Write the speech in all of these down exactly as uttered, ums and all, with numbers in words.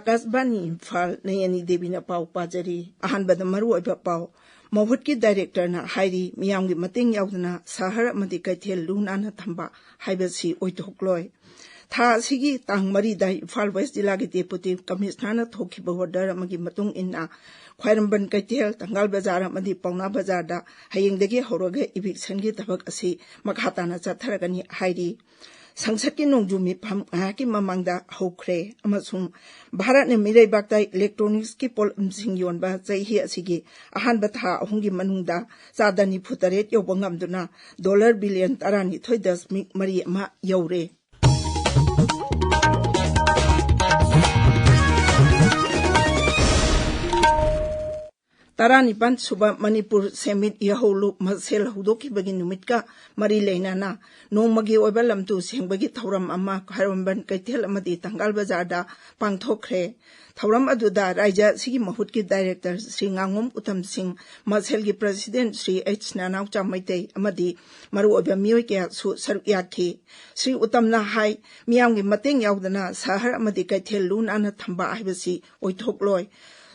ꯑꯥꯀꯥꯁꯕꯥꯅꯤ ꯏꯝꯐꯥꯜ, ꯅꯌꯅꯤ ꯗꯦꯕꯤꯅ ꯄꯥꯎ ꯄꯥꯖꯔꯤ꯫ ꯑꯍꯥꯟꯕꯗ ꯃꯔꯨꯑꯣꯏꯕ ꯄꯥꯎ꯫ ꯃꯍꯨꯠꯀꯤ ꯗꯥꯏꯔꯦꯛꯇꯔꯅ ꯍꯥꯏꯔꯤ, ꯃꯤꯌꯥꯝꯒꯤ ꯃꯇꯦꯡ ꯌꯥꯎꯗꯅ ꯁꯍꯔ ꯑꯃꯗꯤ ꯀꯩꯊꯦꯜ ꯂꯨ ꯅꯥꯟꯅ ꯊꯝꯕ ꯍꯥꯏꯕꯁꯤ ꯑꯣꯏꯊꯣꯛꯂꯣꯏ꯫ ꯊꯥ ꯑꯁꯤꯒꯤ ꯇꯥꯡ ꯃꯔꯤꯗ ꯏꯝꯐꯥꯜ ꯋꯦꯁ ꯖꯤꯂꯥꯒꯤ ꯗꯦꯄꯨꯇꯤ ꯀꯃꯤꯁꯅꯔꯅ ꯊꯣꯛꯈꯤꯕ ꯑꯣꯔꯗꯔ ꯑꯃꯒꯤ ꯃꯇꯨꯡ ꯏꯟꯅ ꯈ꯭ꯋꯥꯏꯔꯝꯕꯟ ꯀꯩꯊꯦꯜ, ꯊꯪꯒꯥꯜ ꯕꯖꯥꯔ ꯑꯃꯗꯤ ꯄꯥꯎꯅꯥ ꯕꯖꯥꯔꯗ ꯍꯌꯦꯡꯗꯒꯤ ꯍꯧꯔꯒ ꯏꯚꯤꯛꯁꯟꯒꯤ ꯊꯕꯛ ꯑꯁꯤ ꯃꯈꯥ ꯇꯥꯅ ꯆꯠꯊꯔꯒꯅꯤ ꯍꯥꯏꯔꯤ꯫ ꯁꯪꯁꯠꯀꯤ ꯅꯣꯡꯖꯨ ꯃꯤꯐꯝ ꯉꯥꯏꯍꯥꯛꯀꯤ ꯃꯃꯥꯡꯗ ꯍꯧꯈ꯭ꯔꯦ ꯑꯃꯁꯨꯡ ꯚꯥꯔꯠꯅ ꯃꯤꯔꯩꯕꯥꯛꯇ ꯏꯂꯦꯛꯇ꯭ꯔꯣꯅꯤꯛꯁꯀꯤ ꯄꯣꯠꯂꯝꯁꯤꯡ ꯌꯣꯟꯕ ꯆꯍꯤ ꯑꯁꯤꯒꯤ ꯑꯍꯥꯟꯕ ꯊꯥ ꯑꯍꯨꯝꯒꯤ ꯃꯅꯨꯡꯗ ꯆꯥꯗ ꯅꯤꯐꯨ ꯇꯔꯦꯠ ꯌꯧꯕ ꯉꯝꯗꯨꯅ ꯗꯣꯂꯔ ꯕꯤꯂꯤꯌꯟ ꯇꯔꯥꯅꯤꯊꯣꯏ ꯗꯁꯃꯤꯛ ꯃꯔꯤ ꯑꯃ ꯌꯧꯔꯦ꯫ ꯇꯔꯥꯅꯤꯄꯥꯟ ꯁꯨꯕ ꯃꯅꯤꯄꯨꯔ ꯁꯦꯟꯃꯤꯠ ꯌꯥꯍꯧꯂꯨꯞ ꯃꯁꯦꯜ ꯍꯧꯗꯣꯛꯈꯤꯕꯒꯤ ꯅꯨꯃꯤꯠꯀ ꯃꯔꯤ ꯂꯩꯅꯅ ꯅꯣꯡꯃꯒꯤ ꯑꯣꯏꯕ ꯂꯝꯇꯨ ꯁꯦꯡꯕꯒꯤ ꯊꯧꯔꯝ ꯑꯃ ꯈ꯭ꯋꯥꯏꯔꯝꯕꯟ ꯀꯩꯊꯦꯜ ꯑꯃꯗꯤ ꯊꯪꯒꯥꯜ ꯕꯖꯥꯔꯗ ꯄꯥꯡꯊꯣꯛꯈ꯭ꯔꯦ꯫ ꯊꯧꯔꯝ ꯑꯗꯨꯗ ꯔꯥꯏꯖ꯭ꯌ ꯑꯁꯤꯒꯤ ꯃꯍꯨꯠꯀꯤ ꯗꯥꯏꯔꯦꯛꯇꯔ ꯁ꯭ꯔꯤ ꯉꯥꯉꯣꯝ ꯎꯇꯝ ꯁꯤꯡ, ꯃꯁꯦꯜꯒꯤ ꯄ꯭ꯔꯁꯤꯗꯦꯟꯠ ꯁ꯭ꯔꯤ ꯑꯩꯆ ꯅꯅꯥꯎꯆꯥ ꯃꯩꯇꯩ ꯑꯃꯗꯤ ꯃꯔꯨꯑꯣꯏꯕ ꯃꯤꯑꯣꯏ ꯀꯌꯥꯁꯨ ꯁꯔꯨꯛ ꯌꯥꯈꯤ꯫ ꯁ꯭ꯔꯤ ꯎꯇꯝꯅ ꯍꯥꯏ, ꯃꯤꯌꯥꯝꯒꯤ ꯃꯇꯦꯡ ꯌꯥꯎꯗꯅ ꯁꯍꯔ ꯑꯃꯗꯤ ꯀꯩꯊꯦꯜ ꯂꯨ ꯅꯥꯟꯅ ꯊꯝꯕ ꯍꯥꯏꯕꯁꯤ ꯑꯣꯏꯊꯣꯛꯂꯣꯏ꯫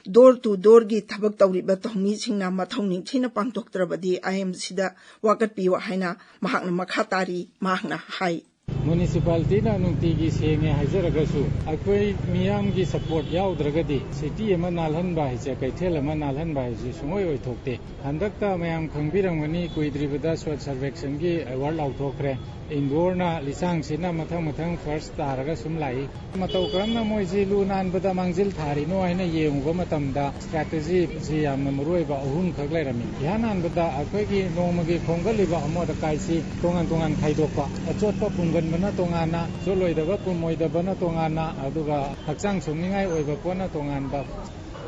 ꯗꯣꯔ ꯇꯨ ꯗꯣꯔꯒꯤ ꯊꯕꯛ ꯇꯧꯔꯤꯕ ꯊꯧꯃꯤꯁꯤꯡꯅ ꯃꯊꯧ ꯅꯤꯡꯊꯤꯅ ꯄꯥꯡꯊꯣꯛꯇ꯭ꯔꯕꯗꯤ ꯑꯥꯏ ꯑꯦꯝ ꯁꯤꯗ ꯋꯥꯀꯠꯄꯤꯌꯨ ꯍꯥꯏꯅ ꯃꯍꯥꯛꯅ ꯃꯈꯥ ꯇꯥꯔꯤ꯫ ꯃꯍꯥꯛꯅ ꯍꯥꯏ꯫ ꯃ꯭ꯌꯨꯅꯤꯁꯤꯄꯥꯂꯤꯇꯤꯅ ꯅꯨꯡꯇꯤꯒꯤ ꯁꯦꯡꯉꯦ ꯍꯥꯏꯖꯔꯒꯁꯨ, ꯑꯩꯈꯣꯏ ꯃꯤꯌꯥꯝꯒꯤ ꯁꯄꯣꯔꯠ ꯌꯥꯎꯗ꯭ꯔꯒꯗꯤ ꯁꯤꯇꯤ ꯑꯃ ꯅꯥꯜꯍꯟꯕ ꯍꯥꯏꯁꯦ, ꯀꯩꯊꯦꯜ ꯑꯃ ꯅꯥꯜꯍꯟꯕ ꯍꯥꯏꯁꯦ ꯁꯨꯡꯑꯣꯏ ꯑꯣꯏꯊꯣꯛꯇꯦ꯫ ꯍꯟꯗꯛꯇ ꯃꯌꯥꯝ ꯈꯪꯕꯤꯔꯝꯒꯅꯤ, ꯀꯨꯏꯗ꯭ꯔꯤꯕꯗ ꯁ꯭ꯋꯥꯆ ꯁꯔꯚꯦꯛꯁꯟꯒꯤ ꯑꯦꯋꯥꯔꯗ ꯂꯥꯎꯊꯣꯛꯈ꯭ꯔꯦ꯫ ꯏꯟꯗꯣꯔꯅ, ꯂꯤꯁꯥꯡꯁꯤꯅ ꯃꯊꯪ ꯃꯊꯪ ꯐꯥꯔꯁ ꯇꯥꯔꯒ ꯁꯨꯝ ꯂꯥꯛꯏ꯫ ꯃꯇꯧ ꯀꯔꯝꯅ ꯃꯣꯏꯁꯤ ꯂꯨ ꯅꯥꯟꯕꯗ ꯃꯥꯡꯖꯤꯜ ꯊꯥꯔꯤꯅꯣ ꯍꯥꯏꯅ ꯌꯦꯡꯉꯨꯕ ꯃꯇꯝꯗ, ꯁ꯭ꯇ꯭ꯔꯦꯇꯦꯖꯤꯁꯤ ꯌꯥꯝꯅ ꯃꯔꯨꯑꯣꯏꯕ ꯑꯍꯨꯝꯈꯛ ꯂꯩꯔꯝꯃꯤ꯫ ꯏꯍꯥꯟ ꯍꯥꯟꯕꯗ ꯑꯩꯈꯣꯏꯒꯤ ꯅꯣꯡꯃꯒꯤ ꯈꯣꯝꯒꯠꯂꯤꯕ ꯑꯃꯣꯠ ꯑꯀꯥꯏꯁꯤ ꯇꯣꯉꯥꯟ ꯇꯣꯉꯥꯟ ꯈꯥꯏꯗꯣꯛꯄ, ꯑꯆꯣꯠꯄ ꯄꯨꯝꯒꯟꯕꯅ ꯇꯣꯉꯥꯟꯅ, ꯆꯣꯠꯂꯣꯏꯗꯕ ꯄꯨꯝꯃꯣꯏꯗꯕꯅ ꯇꯣꯉꯥꯟꯅ, ꯑꯗꯨꯒ ꯍꯛꯆꯥꯡ ꯁꯣꯛꯅꯤꯡꯉꯥꯏ ꯑꯣꯏꯕ ꯄꯣꯠꯅ ꯇꯣꯉꯥꯟꯕ꯫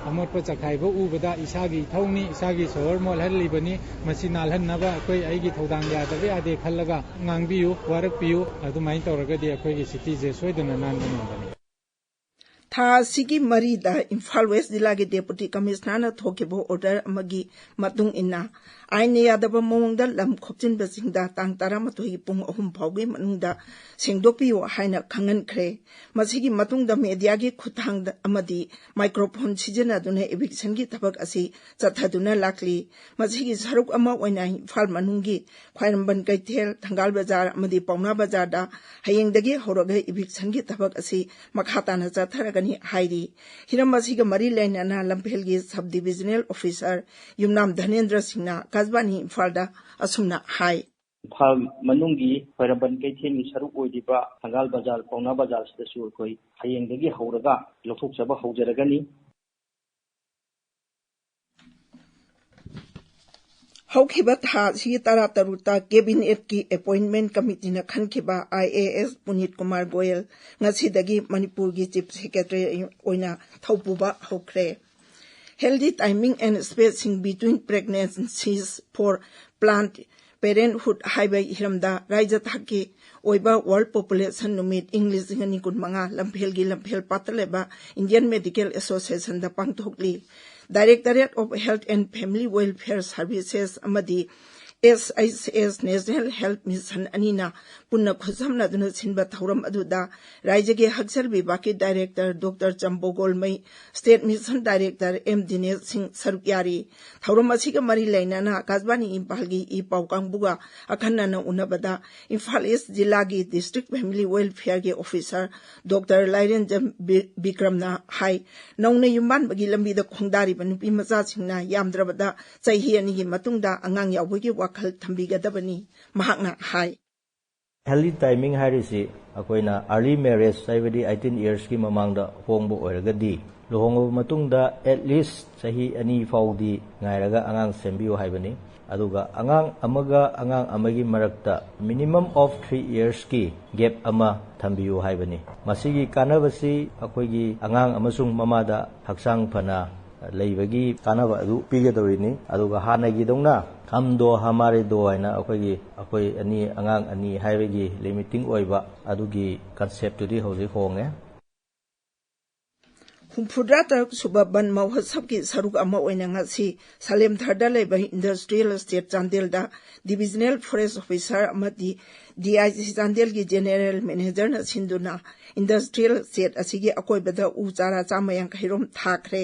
ꯑꯃꯣꯠꯄ ꯆꯈꯥꯏꯕ ꯎꯕꯗ ꯏꯁꯥꯒꯤ ꯏꯊꯧꯅꯤ, ꯏꯁꯥꯒꯤ ꯁꯣꯍꯣꯔ ꯃꯣꯠꯍꯜꯂꯤꯕꯅꯤ, ꯃꯁꯤ ꯅꯥꯜꯍꯟꯅꯕ ꯑꯩꯈꯣꯏ ꯑꯩꯒꯤ ꯊꯧꯗꯥꯡ ꯌꯥꯗꯕ ꯌꯥꯗꯦ ꯈꯜꯂꯒ ꯉꯥꯡꯕꯤꯌꯨ, ꯋꯥꯔꯛꯄꯤꯌꯨ꯫ ꯑꯗꯨꯃꯥꯏꯅ ꯇꯧꯔꯒꯗꯤ ꯑꯩꯈꯣꯏꯒꯤ ꯁꯤꯇꯤꯁꯦ ꯁꯣꯏꯗꯅ ꯅꯥꯟꯕ ꯉꯝꯒꯅꯤ꯫ ꯊꯥ ꯑꯁꯤꯒꯤ ꯃꯔꯤꯗ ꯏꯝꯐꯥꯜ ꯋꯦꯁ ꯖꯤꯂꯥꯒꯤ ꯗꯦꯄꯨꯇꯤ ꯀꯃꯤꯁꯅꯔꯅ ꯊꯣꯛꯈꯤꯕ ꯑꯣꯔꯗꯔ ꯑꯃꯒꯤ ꯃꯇꯨꯡ ꯏꯟꯅ ꯑꯥꯏꯟꯅ ꯌꯥꯗꯕ ꯃꯑꯣꯡꯗ ꯂꯝ ꯈꯣꯞꯆꯤꯟꯕꯁꯤꯡꯗ ꯇꯥꯡ ꯇꯔꯥꯃꯥꯊꯣꯏꯒꯤ ꯄꯨꯡ ꯑꯍꯨꯝ ꯐꯥꯎꯒꯤ ꯃꯅꯨꯡꯗ ꯁꯦꯡꯗꯣꯛꯄꯤꯌꯨ ꯍꯥꯏꯅ ꯈꯪꯍꯟꯈ꯭ꯔꯦ꯫ ꯃꯁꯤꯒꯤ ꯃꯇꯨꯡꯗ ꯃꯦꯗꯤꯌꯥꯒꯤ ꯈꯨꯠꯊꯥꯡꯗ ꯑꯃꯗꯤ ꯃꯥꯏꯀ꯭ꯔꯣꯐꯣꯟ ꯁꯤꯖꯤꯟꯅꯗꯨꯅ ꯏꯚꯤꯛꯁꯟꯒꯤ ꯊꯕꯛ ꯑꯁꯤ ꯆꯠꯊꯗꯨꯅ ꯂꯥꯛꯂꯤ꯫ ꯃꯁꯤꯒꯤ ꯁꯔꯨꯛ ꯑꯃ ꯑꯣꯏꯅ ꯏꯝꯐꯥꯜ ꯃꯅꯨꯡꯒꯤ ꯈ꯭ꯋꯥꯏꯔꯝꯕꯟ ꯀꯩꯊꯦꯜ, ꯊꯪꯒꯥꯜ ꯕꯖꯥꯔ ꯑꯃꯗꯤ ꯄꯥꯎꯅꯥ ꯕꯖꯥꯔꯗ ꯍꯌꯦꯡꯗꯒꯤ ꯍꯧꯔꯒ ꯏꯚꯤꯛꯁꯟꯒꯤ ꯊꯕꯛ ꯑꯁꯤ ꯃꯈꯥ ꯇꯥꯅ ꯆꯠꯊꯔꯒꯅꯤ ꯍꯥꯏꯔꯤ꯫ ꯍꯤꯔꯝ ꯑꯁꯤꯒ ꯃꯔꯤ ꯂꯩꯅꯅ ꯂꯝꯐꯦꯜꯒꯤ ꯁꯕ ꯗꯤꯕꯤꯖꯅꯦꯜ ꯑꯣꯐꯤꯁꯥꯔ ꯌꯨꯝꯅꯥꯝ ꯙꯅꯦꯟꯗ꯭ꯔ ꯁꯤꯡꯅ ꯑꯀꯥꯁꯕꯥꯅꯤ ꯏꯝꯐꯥꯜꯗ ꯑꯁꯨꯝꯅ ꯍꯥꯏ꯫ ꯏꯝꯐꯥꯜ ꯃꯅꯨꯡꯒꯤ ꯈ꯭ꯋꯥꯏꯔꯝꯕꯟ ꯀꯩꯊꯦꯜꯒꯤ ꯁꯔꯨꯛ ꯑꯣꯏꯔꯤꯕ ꯊꯪꯒꯥꯜ ꯕꯖꯥꯔ, ꯄꯥꯎꯅꯥ ꯕꯖꯥꯔꯁꯤꯗꯁꯨ ꯑꯩꯈꯣꯏ ꯍꯌꯦꯡꯗꯒꯤ ꯍꯧꯔꯒ ꯂꯧꯊꯣꯛꯆꯕ ꯍꯧꯖꯔꯒꯅꯤ꯫ ꯍꯧꯈꯤꯕ ꯊꯥ ꯑꯁꯤꯒꯤ ꯇꯔꯥꯇꯔꯨꯛꯇ ꯀꯦꯕꯤꯅꯦꯠꯀꯤ ꯑꯦꯄꯣꯏꯟꯃꯦꯟ ꯀꯃꯤꯇꯤꯅ ꯈꯟꯈꯤꯕ I A S ꯄꯨꯅꯤꯠ Kumar Goyal ꯉꯁꯤꯗꯒꯤ ꯃꯅꯤꯄꯨꯔꯒꯤ ꯆꯤꯐ ꯁꯦꯀ꯭ꯔꯦꯇꯔꯤ ꯑꯣꯏꯅ ꯊꯧꯄꯨꯕ ꯍꯧꯈ꯭ꯔꯦ꯫ Healthy timing and spacing between pregnancies for planned parenthood ꯍꯥꯏꯕ ꯍꯤꯔꯝꯗ ꯔꯥꯏꯖ ꯊꯥꯛꯀꯤ ꯑꯣꯏꯕ ꯋꯥꯔꯜ ꯄꯣꯄꯨꯂꯦꯁꯟ ꯅꯨꯃꯤꯠ ꯏꯪ ꯂꯤꯁꯤꯡ ꯑꯅꯤ ꯀꯨꯟꯃꯉꯥ ꯂꯝꯐꯦꯜꯒꯤ ꯂꯝꯐꯦꯜ ꯄꯥꯠꯇ ꯂꯩꯕ ꯏꯟꯗꯤꯌꯟ ꯃꯦꯗꯤꯀꯦꯜ ꯑꯦꯁꯣꯁꯤꯌꯦꯁꯟꯗ ꯄꯥꯡꯊꯣꯛꯂꯤ꯫ Directorate of Health and Family Welfare Services ꯑꯃꯗꯤ S H S National Health Mission ꯑꯅꯤꯅ ꯄꯨꯟꯅ ꯈꯨꯠꯁꯝꯅꯗꯨꯅ ꯁꯤꯟꯕ ꯊꯧꯔꯝ ꯑꯗꯨꯗ ꯔꯥꯏꯖꯒꯤ ꯍꯛꯁꯦꯜ ꯕꯤꯚꯥꯒꯀꯤ director doctor Chambogolmei, state mission director M Dinesh Singh ꯁꯔꯨꯛ ꯌꯥꯔꯤ꯫ ꯊꯧꯔꯝ ꯑꯁꯤꯒ ꯃꯔꯤ ꯂꯩꯅꯅ ꯑꯀꯥꯁꯕꯥꯅꯤ ꯏꯝꯐꯥꯜꯒꯤ ꯏ ꯄꯥꯎ ꯀꯥꯡꯕꯨꯒ ꯑꯈꯟꯅꯅ ꯎꯅꯕꯗ ꯏꯝꯐꯥꯜ ꯏꯁ ꯖꯤꯂꯥꯒꯤ ꯗꯤꯁꯇ꯭ꯔꯤꯛ ꯐꯦꯃꯤꯂꯤ ꯋꯦꯜꯐꯤꯌꯔꯒꯤ ꯑꯣꯐꯤꯁꯔ ꯗꯣꯛꯇꯔ ꯂꯥꯏꯔꯦꯟꯖꯝ ꯕꯤ-, ꯕꯤꯀ꯭ꯔꯝꯅ ꯍꯥꯏ, ꯅꯧꯅ ꯌꯨꯝꯕꯥꯟꯕꯒꯤ ꯂꯝꯕꯤꯗ ꯈꯣꯡꯗꯥꯔꯤꯕ ꯅꯨꯄꯤ ꯃꯆꯥꯁꯤꯡꯅ ꯌꯥꯝꯗ꯭ꯔꯕꯗ ꯆꯍꯤ ꯑꯅꯤꯒꯤ ꯃꯇꯨꯡꯗ ꯑꯉꯥꯡ ꯌꯥꯎꯕꯒꯤ ꯋꯥꯈꯜ ꯊꯝꯕꯤꯒꯗꯕꯅꯤ꯫ ꯃꯍꯥꯛꯅ ꯍꯥꯏ꯫ Healthy timing ꯍꯥꯏꯔꯤꯁꯤ ꯑꯩꯈꯣꯏꯅ early marriage, ꯍꯥꯏꯕꯗꯤ eighteen yearsꯀꯤ ꯃꯃꯥꯡꯗ ꯍꯣꯡꯕ ꯑꯣꯏꯔꯒꯗꯤ, ꯂꯨꯍꯣꯡꯂꯕ ꯃꯇꯨꯡꯗ at least ꯆꯍꯤ ꯑꯅꯤ ꯐꯥꯎꯗꯤ ꯉꯥꯏꯔꯒ ꯑꯉꯥꯡ ꯁꯦꯝꯕꯤꯌꯨ ꯍꯥꯏꯕꯅꯤ꯫ ꯑꯗꯨꯒ ꯑꯉꯥꯡ ꯑꯃꯒ ꯑꯉꯥꯡ ꯑꯃꯒꯤ ꯃꯔꯛꯇ minimum of three yearsꯀꯤ gap ꯑꯃ ꯊꯝꯕꯤꯌꯨ ꯍꯥꯏꯕꯅꯤ꯫ ꯃꯁꯤꯒꯤ ꯀꯥꯟꯅꯕꯁꯤ ꯑꯩꯈꯣꯏꯒꯤ ꯑꯉꯥꯡ ꯑꯃꯁꯨꯡ ꯃꯃꯥꯗ ꯍꯛꯆꯥꯡ ꯐꯅ ꯂꯩꯕꯒꯤ ꯀꯥꯟꯅꯕ ꯑꯗꯨ ꯄꯤꯒꯗꯧꯔꯤꯅꯤ꯫ ꯑꯗꯨꯒ ꯍꯥꯟꯅꯒꯤꯗꯧꯅ "ꯍꯝ ꯗꯣ ꯍꯃꯥꯔꯦ ꯗꯣ" ꯍꯥꯏꯅ ꯑꯩꯈꯣꯏꯒꯤ, ꯑꯩꯈꯣꯏ ꯑꯅꯤ, ꯑꯉꯥꯡ ꯑꯅꯤ ꯍꯥꯏꯕꯒꯤ limiting ꯑꯣꯏꯕ ꯑꯗꯨꯒꯤ conceptꯇꯨꯗꯤ ꯍꯧꯖꯤꯛ ꯍꯣꯡꯉꯦ꯫ ꯍꯨꯝꯐꯨꯇꯔꯥ ꯇꯔꯨꯛ ꯁꯨꯕ ꯕꯟ ꯃꯍꯣꯠꯁꯕꯀꯤ ꯁꯔꯨꯛ ꯑꯃ ꯑꯣꯏꯅ ꯉꯁꯤ ꯁꯂꯦꯝꯊꯔꯗ ꯂꯩꯕ ꯏꯟꯗꯁꯇ꯭ꯔꯤꯌꯦꯜ ꯏꯁꯇꯦꯠ ꯆꯥꯟꯗꯦꯜꯗ ꯗꯤꯕꯤꯖꯅꯦꯜ ꯐꯣꯔꯦꯁ ꯑꯣꯐꯤꯁꯥꯔ ꯑꯃꯗꯤ ꯗꯤ ꯑꯥꯏ ꯁꯤ ꯆꯥꯟꯗꯦꯜꯒꯤ ꯖꯦꯅꯦꯔꯦꯜ ꯃꯦꯅꯦꯖꯔꯅ ꯁꯤꯟꯗꯨꯅ ꯏꯟꯗꯁꯇ꯭ꯔꯤꯌꯦꯜ ꯏꯁꯇꯦꯠ ꯑꯁꯤꯒꯤ ꯑꯀꯣꯏꯕꯗ ꯎ ꯆꯥꯔꯥ ꯆꯥꯝꯃ ꯌꯥꯡꯈꯩ ꯔꯣꯝ ꯊꯥꯈ꯭ꯔꯦ꯫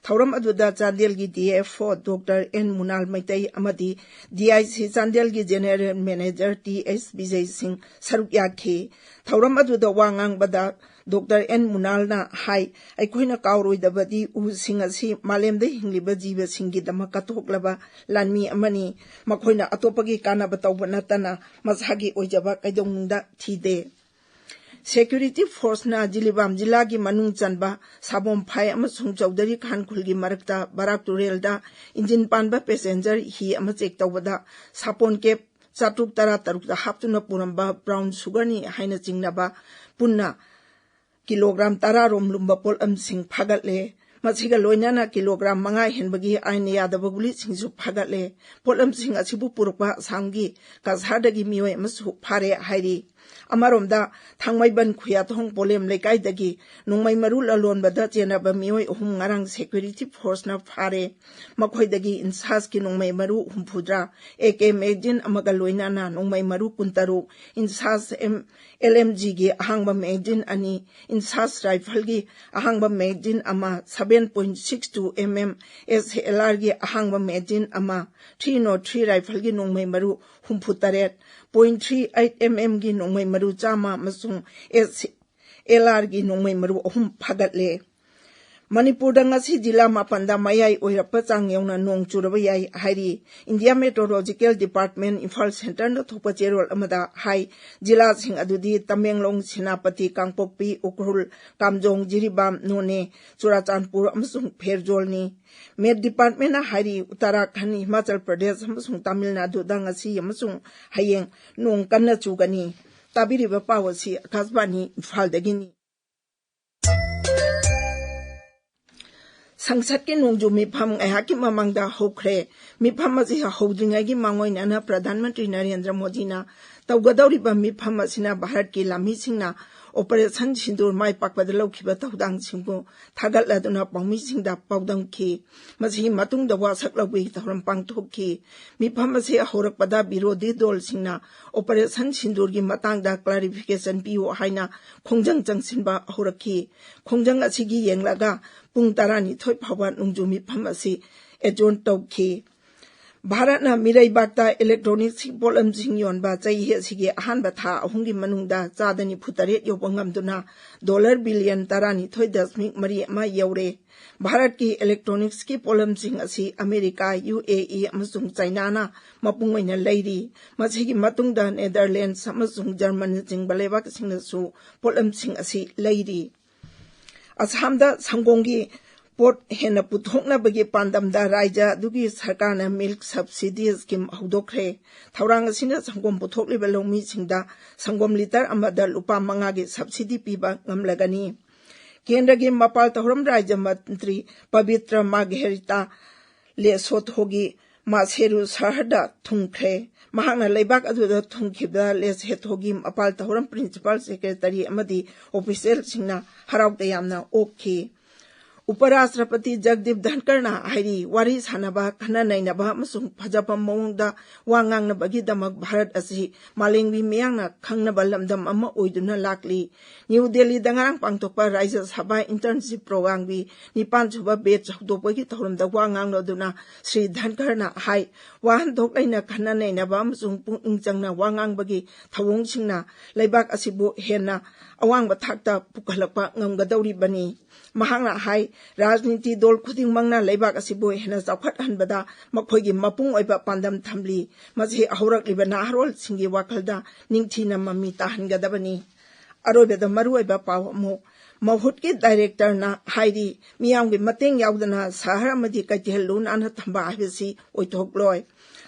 ꯊꯧꯔꯝ ꯑꯗꯨꯗ ꯆꯥꯟꯗꯦꯜꯒꯤ D F O doctor N Munal Meitei ꯑꯃꯗꯤ ꯗꯤ ꯑꯥꯏ ꯁꯤ ꯆꯥꯟꯗꯦꯜꯒꯤ general manager T S Bijay Singh ꯁꯔꯨꯛ ꯌꯥꯈꯤ꯫ ꯊꯧꯔꯝ ꯑꯗꯨꯗ ꯋꯥ ꯉꯥꯡꯕꯗ ꯗꯣꯛꯇꯔ ꯑꯦꯟ ꯃꯨꯅꯥꯜꯅ ꯍꯥꯏ, ꯑꯩꯈꯣꯏꯅ ꯀꯥꯎꯔꯣꯏꯗꯕꯗꯤ ꯎꯁꯤꯡ ꯑꯁꯤ ꯃꯥꯂꯦꯝꯗ ꯍꯤꯡꯂꯤꯕ ꯖꯤꯕꯁꯤꯡꯒꯤꯗꯃꯛ ꯀꯠꯊꯣꯛꯂꯕ ꯂꯥꯟꯃꯤ ꯑꯃꯅꯤ꯫ ꯃꯈꯣꯏꯅ ꯑꯇꯣꯞꯄꯒꯤ ꯀꯥꯟꯅꯕ ꯇꯧꯕ ꯅꯠꯇꯅ ꯃꯁꯥꯒꯤ ꯑꯣꯏꯖꯕ ꯀꯩꯗꯧꯅꯨꯡꯗ ꯊꯤꯗꯦ꯫ ꯁꯦꯀ꯭ꯌꯨꯔꯤꯇꯤ ꯐꯣꯔꯁꯅ ꯖꯤꯔꯤꯕꯥꯝ ꯖꯤꯂꯥꯒꯤ ꯃꯅꯨꯡ ꯆꯟꯕ ꯁꯥꯕꯣꯝꯐꯥꯏ ꯑꯃꯁꯨꯡ ꯆꯧꯗꯔꯤ ꯈꯥꯟ ꯈꯨꯜꯒꯤ ꯃꯔꯛꯇ ꯕꯔꯥꯛ ꯇꯨꯔꯦꯜꯗ ꯏꯟꯖꯤꯟ ꯄꯥꯟꯕ ꯄꯦꯁꯦꯟꯖꯔ ꯍꯤ ꯑꯃ ꯆꯦꯛ ꯇꯧꯕꯗ ꯁꯥꯄꯣꯟ ꯀꯦꯞ ꯆꯥꯇ꯭ꯔꯨꯛ ꯇꯔꯥ ꯇꯔꯨꯛꯇ ꯍꯥꯞꯇꯨꯅ ꯄꯨꯔꯝꯕ ꯕ꯭ꯔꯥꯎꯟ ꯁꯨꯒꯔꯅꯤ ꯍꯥꯏꯅ ꯆꯤꯡꯅꯕ ꯄꯨꯟꯅ ꯀꯤꯂꯣꯒ꯭ꯔꯥꯝ ꯇꯔꯥ ꯔꯣꯝ ꯂꯨꯝꯕ ꯄꯣꯠꯂꯝꯁꯤꯡ ꯐꯥꯒꯠꯂꯦ꯫ ꯃꯁꯤꯒ ꯂꯣꯏꯅꯅ ꯀꯤꯂꯣꯒ꯭ꯔꯥꯝ ꯃꯉꯥ ꯍꯦꯟꯕꯒꯤ ꯑꯥꯏꯟ ꯌꯥꯗꯕ ꯒꯨꯂꯤꯁꯤꯡꯁꯨ ꯐꯥꯒꯠꯂꯦ꯫ ꯄꯣꯠꯂꯝꯁꯤꯡ ꯑꯁꯤꯕꯨ ꯄꯨꯔꯛꯄ ꯑꯁꯥꯝꯒꯤ ꯀꯁꯥꯔꯗꯒꯤ ꯃꯤꯑꯣꯏ ꯑꯃꯁꯨ ꯐꯥꯔꯦ ꯍꯥꯏꯔꯤ꯫ ꯑꯃꯔꯣꯝꯗ ꯊꯥꯡꯃꯩꯕꯟ ꯈꯨꯌꯥꯊꯣꯡ ꯄꯣꯂꯦꯝ ꯂꯩꯀꯥꯏꯗꯒꯤ ꯅꯣꯡꯃꯩ ꯃꯔꯨ ꯂꯂꯣꯟꯕꯗ ꯆꯦꯟꯅꯕ ꯃꯤꯑꯣꯏ ꯑꯍꯨꯝ ꯉꯔꯥꯡ ꯁꯦꯀ꯭ꯌꯨꯔꯤꯇꯤ ꯐꯣꯔꯁꯅ ꯐꯥꯔꯦ꯫ ꯃꯈꯣꯏꯗꯒꯤ ꯏꯟꯁꯥꯁꯀꯤ ꯅꯣꯡꯃꯩ ꯃꯔꯨ ꯍꯨꯝꯐꯨꯇꯔꯥ, ꯑꯦ ꯀꯦ ꯃꯦꯒꯖꯤꯟ ꯑꯃꯒ ꯂꯣꯏꯅꯅ ꯅꯣꯡꯃꯩ ꯃꯔꯨ ꯀꯨꯟꯇꯔꯨꯛ, ꯏꯟꯁꯥꯁ ꯑꯦꯝ, ꯑꯦꯜ ꯑꯦꯝ ꯖꯤꯒꯤ ꯑꯍꯥꯡꯕ ꯃꯦꯒꯖꯤꯟ ꯑꯅꯤ, ꯏꯟꯁꯥꯁ ꯔꯥꯏꯐꯜꯒꯤ ꯑꯍꯥꯡꯕ ꯃꯦꯒꯖꯤꯟ ꯑꯃ, seven point six two M M S L Rꯒꯤ ꯑꯍꯥꯡꯕ ꯃꯦꯒꯖꯤꯟ ꯑꯃ, three nought three ꯔꯥꯏꯐꯜꯒꯤ ꯅꯣꯡꯃꯩ ꯃꯔꯨ ꯍꯨꯝꯐꯨꯇꯔꯦꯠ, point three eight M Mꯒꯤ ꯅꯣꯡꯃꯩ ꯃꯔꯨ ꯆꯥꯝꯃ ꯑꯃꯁꯨꯡ ꯑꯦꯁ ꯑꯦꯜ ꯑꯥꯔꯒꯤ ꯅꯣꯡꯃꯩ ꯃꯔꯨ ꯑꯍꯨꯝ ꯐꯥꯒꯠꯂꯦ꯫ ꯃꯅꯤꯄꯨꯔꯗ ꯉꯁꯤ ꯖꯤꯂꯥ ꯃꯥꯄꯟꯗ ꯃꯌꯥꯏ ꯑꯣꯏꯔꯞꯄ ꯆꯥꯡ ꯌꯧꯅ ꯅꯣꯡ ꯆꯨꯔꯕ ꯌꯥꯏ ꯍꯥꯏꯔꯤ꯫ ꯏꯟꯗꯤꯌꯥ ꯃꯦꯇ꯭ꯔꯣꯂꯣꯖꯤꯀꯦꯜ ꯗꯤꯄꯥꯔꯠꯃꯦꯟ ꯏꯝꯐꯥꯜ ꯁꯦꯟꯇꯔꯅ ꯊꯣꯛꯄ ꯆꯦꯔꯣꯜ ꯑꯃꯗ ꯍꯥꯏ, ꯖꯤꯂꯥꯁꯤꯡ ꯑꯗꯨꯗꯤ ꯇꯃꯦꯡꯂꯣꯡ, ꯁꯦꯅꯥꯄꯇꯤ, ꯀꯥꯡꯄꯣꯛꯄꯤ, ꯎꯈ꯭ꯔꯨꯜ, ꯀꯥꯝꯖꯣꯡ, ꯖꯤꯔꯤꯕꯥꯝ, ꯅꯣꯅꯦ, ꯆꯨꯔꯥꯆꯥꯟꯄꯨꯔ ꯑꯃꯁꯨꯡ ꯐꯦꯔꯖꯣꯜꯅꯤ꯫ ꯃꯦꯠ ꯗꯤꯄꯥꯔꯠꯃꯦꯟꯅ ꯍꯥꯏꯔꯤ, ꯎꯠꯇꯔꯥꯈꯟ, ꯍꯤꯃꯥꯆꯜ ꯄ꯭ꯔꯗꯦꯁ ꯑꯃꯁꯨꯡ ꯇꯥꯃꯤꯜ ꯅꯥꯗꯨꯗ ꯉꯁꯤ ꯑꯃꯁꯨꯡ ꯍꯌꯦꯡ ꯅꯣꯡ ꯀꯟꯅ ꯆꯨꯒꯅꯤ꯫ ꯇꯥꯕꯤꯔꯤꯕ ꯄꯥꯎ ꯑꯁꯤ ꯑꯀꯥꯁꯕꯥꯅꯤ ꯏꯝꯐꯥꯜꯗꯒꯤꯅꯤ꯫ ꯁꯪꯁꯠꯀꯤ ꯅꯣꯡꯖꯨ ꯃꯤꯐꯝ ꯉꯥꯏꯍꯥꯛꯀꯤ ꯃꯃꯥꯡꯗ ꯍꯧꯈ꯭ꯔꯦ꯫ ꯃꯤꯐꯝ ꯑꯁꯤ ꯍꯧꯗ꯭ꯔꯤꯉꯩꯒꯤ ꯃꯥꯡꯑꯣꯏꯅꯅ ꯄ꯭ꯔꯙꯥꯟ ꯃꯟꯇ꯭ꯔꯤ ꯅꯔꯦꯟꯗ꯭ꯔ ꯃꯣꯗꯤꯅ ꯇꯧꯒꯗꯧꯔꯤꯕ ꯃꯤꯐꯝ ꯑꯁꯤꯅ ꯚꯥꯔꯠꯀꯤ ꯂꯥꯟꯃꯤꯁꯤꯡꯅ ꯑꯣꯄꯔꯦꯁꯟ ꯁꯤꯟꯗꯨꯔ ꯃꯥꯏ ꯄꯥꯛꯄꯗ ꯂꯧꯈꯤꯕ ꯊꯧꯗꯥꯡꯁꯤꯡꯕꯨ ꯊꯥꯒꯠꯂꯗꯨꯅ ꯄꯥꯎꯃꯤꯁꯤꯡꯗ ꯄꯥꯎꯗꯝꯈꯤ꯫ ꯃꯁꯤꯒꯤ ꯃꯇꯨꯡꯗ ꯋꯥꯁꯛ ꯂꯧꯕꯒꯤ ꯊꯧꯔꯝ ꯄꯥꯡꯊꯣꯛꯈꯤ꯫ ꯃꯤꯐꯝ ꯑꯁꯤ ꯍꯧꯔꯛꯄꯗ ꯕꯤꯔꯣꯙꯤ ꯗꯣꯜꯁꯤꯡꯅ ꯑꯣꯄꯔꯦꯁꯟ ꯁꯤꯟꯗꯨꯔꯒꯤ ꯃꯇꯥꯡꯗ ꯀ꯭ꯂꯥꯔꯤꯐꯤꯀꯦꯁꯟ ꯄꯤꯌꯨ ꯍꯥꯏꯅ ꯈꯣꯡꯖꯪ ꯆꯪꯁꯤꯟꯕ ꯍꯧꯔꯛꯈꯤ꯫ ꯈꯣꯡꯖꯪ ꯑꯁꯤꯒꯤ ꯌꯦꯡꯂꯒ ꯄꯨꯡ ꯇꯔꯥꯅꯤꯊꯣꯏ ꯐꯥꯎꯕ ꯅꯣꯡꯖꯨ ꯃꯤꯐꯝ ꯑꯁꯤ ꯑꯦꯖꯣꯔꯟ ꯇꯧꯈꯤ꯫ ꯚꯥꯔꯠꯅ ꯃꯤꯔꯩꯕꯥꯛꯇ ꯏꯂꯦꯛꯇ꯭ꯔꯣꯅꯤꯛꯁꯀꯤ ꯄꯣꯠꯂꯝꯁꯤꯡ ꯌꯣꯟꯕ ꯆꯍꯤ ꯑꯁꯤꯒꯤ ꯑꯍꯥꯟꯕ ꯊꯥ ꯑꯍꯨꯝꯒꯤ ꯃꯅꯨꯡꯗ ꯆꯥꯗ ꯅꯤꯐꯨ ꯇꯔꯦꯠ ꯌꯧꯕ ꯉꯝꯗꯨꯅ ꯗꯣꯂꯔ ꯕꯤꯂꯤꯌꯟ ꯇꯔꯥꯅꯤꯊꯣꯏ ꯗꯁꯃꯤꯛ ꯃꯔꯤ ꯑꯃ ꯌꯧꯔꯦ꯫ ꯚꯥꯔꯠꯀꯤ ꯏꯂꯦꯛꯇ꯭ꯔꯣꯅꯤꯛꯁꯀꯤ ꯄꯣꯠꯂꯝꯁꯤꯡ ꯑꯁꯤ ꯑꯃꯦꯔꯤꯀꯥ, ꯌꯨ ꯑꯦ ꯏ ꯑꯃꯁꯨꯡ ꯆꯥꯏꯅꯥꯅ ꯃꯄꯨꯡ ꯑꯣꯏꯅ ꯂꯩꯔꯤ꯫ ꯃꯁꯤꯒꯤ ꯃꯇꯨꯡꯗ ꯅꯦꯗꯔꯂꯦꯟꯗꯁ ꯑꯃꯁꯨꯡ ꯖꯔꯃꯅꯤꯅꯆꯤꯡꯕ ꯂꯩꯕꯥꯛꯁꯤꯡꯅꯁꯨ ꯄꯣꯠꯂꯝꯁꯤꯡ ꯑꯁꯤ ꯂꯩꯔꯤ꯫ ꯑꯁꯥꯝꯗ ꯁꯪꯒꯣꯝꯒꯤ ꯄꯣꯠ ꯍꯦꯟꯅ ꯄꯨꯊꯣꯛꯅꯕꯒꯤ ꯄꯥꯟꯗꯝꯗ ꯔꯥꯖ꯭ꯌ ꯑꯗꯨꯒꯤ ꯁꯔꯀꯥꯔꯅ ꯃꯤꯜꯛ ꯁꯕꯁꯤꯗꯤ ꯁ꯭ꯀꯤꯝ ꯍꯧꯗꯣꯛꯈ꯭ꯔꯦ꯫ ꯊꯧꯔꯥꯡ ꯑꯁꯤꯅ ꯁꯪꯒꯣꯝ ꯄꯨꯊꯣꯛꯂꯤꯕ ꯂꯧꯃꯤꯁꯤꯡꯗ ꯁꯪꯒꯣꯝ ꯂꯤꯇꯔ ꯑꯃꯗ ꯂꯨꯄꯥ ꯃꯉꯥꯒꯤ ꯁꯕꯁꯤꯗꯤ ꯄꯤꯕ ꯉꯝꯂꯒꯅꯤ꯫ ꯀꯦꯟꯗ꯭ꯔꯒꯤ ꯃꯄꯥꯜ ꯊꯧꯔꯝ ꯔꯥꯖ꯭ꯌ ꯃꯟꯇ꯭ꯔꯤ ꯄꯕꯤꯇ꯭ꯔ ꯃꯥꯔꯘꯔꯤꯇꯥ ꯂꯦꯁꯣꯊꯣꯒꯤ ꯃꯥꯁꯦꯔꯨ ꯁꯍꯔꯗ ꯊꯨꯡꯈ꯭ꯔꯦ꯫ ꯃꯍꯥꯛꯅ ꯂꯩꯕꯥꯛ ꯑꯗꯨꯗ ꯊꯨꯡꯈꯤꯕꯗ ꯂꯦꯁꯣꯊꯣꯒꯤ ꯃꯄꯥꯜ ꯊꯧꯔꯝ ꯄ꯭ꯔꯤꯟꯁꯤꯄꯥꯜ ꯁꯦꯀ꯭ꯔꯦꯇꯔꯤ ꯑꯃꯗꯤ ꯑꯣꯐꯤꯁꯤꯌꯦꯜꯁꯤꯡꯅ ꯍꯔꯥꯎ ꯇꯌꯥꯝꯅ ꯑꯣꯛꯈꯤ꯫ ꯎꯄꯔꯥꯁꯇ꯭ꯔꯄꯇꯤ ꯖꯒꯗꯤꯞ ꯙꯟꯀꯔꯅ ꯍꯥꯏꯔꯤ, ꯋꯥꯔꯤ ꯁꯥꯅꯕ, ꯈꯟꯅ ꯅꯩꯅꯕ ꯑꯃꯁꯨꯡ ꯐꯖꯕ ꯃꯑꯣꯡꯗ ꯋꯥ ꯉꯥꯡꯅꯕꯒꯤꯗꯃꯛ ꯚꯥꯔꯠ ꯑꯁꯤ ꯃꯥꯂꯦꯝꯒꯤ ꯃꯤꯌꯥꯝꯅ ꯈꯪꯅꯕ ꯂꯝꯗꯝ ꯑꯃ ꯑꯣꯏꯗꯨꯅ ꯂꯥꯛꯂꯤ꯫ ꯅ꯭ꯌꯨ ꯗꯦꯜꯂꯤꯗ ꯉꯔꯥꯡ ꯄꯥꯡꯊꯣꯛꯄ ꯔꯥꯖ꯭ꯌ ꯁꯚꯥ ꯏꯟꯇꯔꯟꯁꯤꯞ ꯄ꯭ꯔꯣꯒ꯭ꯔꯥꯝꯒꯤ ꯅꯤꯄꯥꯟ ꯁꯨꯕ ꯕꯦꯆ ꯍꯧꯗꯣꯛꯄꯒꯤ ꯊꯧꯔꯝꯗ ꯋꯥ ꯉꯥꯡꯂꯗꯨꯅ ꯁ꯭ꯔꯤ ꯙꯟꯀꯔꯅ ꯍꯥꯏ, ꯋꯥꯍꯟꯊꯣꯛ ꯂꯩꯅ ꯈꯟꯅ ꯅꯩꯅꯕ ꯑꯃꯁꯨꯡ ꯄꯨꯛꯅꯤꯡ ꯆꯪꯅ ꯋꯥ ꯉꯥꯡꯕꯒꯤ ꯊꯧꯑꯣꯡꯁꯤꯡꯅ ꯂꯩꯕꯥꯛ ꯑꯁꯤꯕꯨ ꯍꯦꯟꯅ ꯑꯋꯥꯡꯕ ꯊꯥꯛꯇ ꯄꯨꯈꯠꯂꯛꯄ ꯉꯝꯒꯗꯧꯔꯤꯕꯅꯤ꯫ ꯃꯍꯥꯛꯅ ꯍꯥꯏ, ꯔꯥꯖꯅꯤꯇꯤ ꯗꯣꯜ ꯈꯨꯗꯤꯡꯃꯛꯅ ꯂꯩꯕꯥꯛ ꯑꯁꯤꯕꯨ ꯍꯦꯟꯅ ꯆꯥꯎꯈꯠꯍꯟꯕꯗ ꯃꯈꯣꯏꯒꯤ ꯃꯄꯨꯡ ꯑꯣꯏꯕ ꯄꯥꯟꯗꯝ ꯊꯝꯂꯤ꯫ ꯃꯁꯤ ꯍꯧꯔꯛꯂꯤꯕ ꯅꯍꯥꯔꯣꯜꯁꯤꯡꯒꯤ ꯋꯥꯈꯜꯗ ꯅꯤꯡꯊꯤꯅ ꯃꯃꯤ ꯇꯥꯍꯟꯒꯗꯕꯅꯤ꯫ ꯑꯔꯣꯏꯕꯗ ꯃꯔꯨꯑꯣꯏꯕ ꯄꯥꯎ ꯑꯃꯨꯛ꯫ ꯃꯍꯨꯠꯀꯤ ꯗꯥꯏꯔꯦꯛꯇꯔꯅ ꯍꯥꯏꯔꯤ, ꯃꯤꯌꯥꯝꯒꯤ ꯃꯇꯦꯡ ꯌꯥꯎꯗꯅ ꯁꯍꯔ ꯑꯃꯗꯤ ꯀꯩꯊꯦꯜ ꯂꯨ ꯅꯥꯟꯅ ꯊꯝꯕ ꯍꯥꯏꯕꯁꯤ ꯑꯣꯏꯊꯣꯛꯂꯣꯏ꯫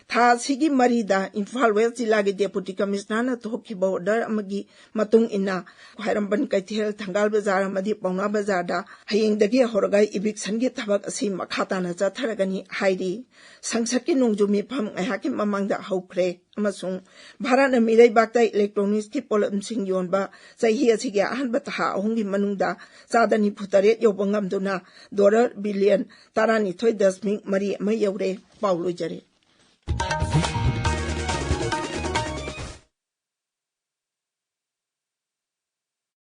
ꯊꯥ ꯑꯁꯤꯒꯤ ꯃꯔꯤꯗ ꯏꯝꯐꯥꯜ ꯋꯦꯁ ꯖꯤꯂꯥꯒꯤ ꯗꯦꯄꯨꯇꯤ ꯀꯃꯤꯁꯅꯔꯅ ꯊꯣꯛꯈꯤꯕ ꯑꯣꯔꯗꯔ ꯑꯃꯒꯤ ꯃꯇꯨꯡ ꯏꯟꯅ ꯈ꯭ꯋꯥꯏꯔꯝꯕꯟ ꯀꯩꯊꯦꯜ, ꯊꯪꯒꯥꯜ ꯕꯖꯥꯔ ꯑꯃꯗꯤ ꯄꯥꯎꯅꯥ ꯕꯖꯥꯔꯗ ꯍꯌꯦꯡꯗꯒꯤ ꯍꯧꯔꯒ ꯏꯚꯤꯛꯁꯟꯒꯤ ꯊꯕꯛ ꯑꯁꯤ ꯃꯈꯥ ꯇꯥꯅ ꯆꯠꯊꯔꯒꯅꯤ ꯍꯥꯏꯔꯤ꯫ ꯁꯪꯁꯠꯀꯤ ꯅꯣꯡꯖꯨ ꯃꯤꯐꯝ ꯉꯥꯏꯍꯥꯛꯀꯤ ꯃꯃꯥꯡꯗ ꯍꯧꯈ꯭ꯔꯦ ꯑꯃꯁꯨꯡ ꯚꯥꯔꯠꯅ ꯃꯤꯔꯩꯕꯥꯛꯇ ꯏꯂꯦꯛꯇ꯭ꯔꯣꯅꯤꯛꯁꯀꯤ ꯄꯣꯠꯂꯝꯁꯤꯡ ꯌꯣꯟꯕ ꯆꯍꯤ ꯑꯁꯤꯒꯤ ꯑꯍꯥꯟꯕ ꯊꯥ ꯑꯍꯨꯝꯒꯤ ꯃꯅꯨꯡꯗ ꯆꯥꯗ ꯅꯤꯐꯨ ꯇꯔꯦꯠ ꯌꯧꯕ ꯉꯝꯗꯨꯅ ꯗꯣꯂꯔ ꯕꯤꯂꯤꯌꯟ ꯇꯔꯥꯅꯤꯊꯣꯏ ꯗꯁꯃꯤꯛ ꯃꯔꯤ ꯑꯃ ꯌꯧꯔꯦ꯫ ꯄꯥꯎ ꯂꯣꯏꯖꯔꯦ꯫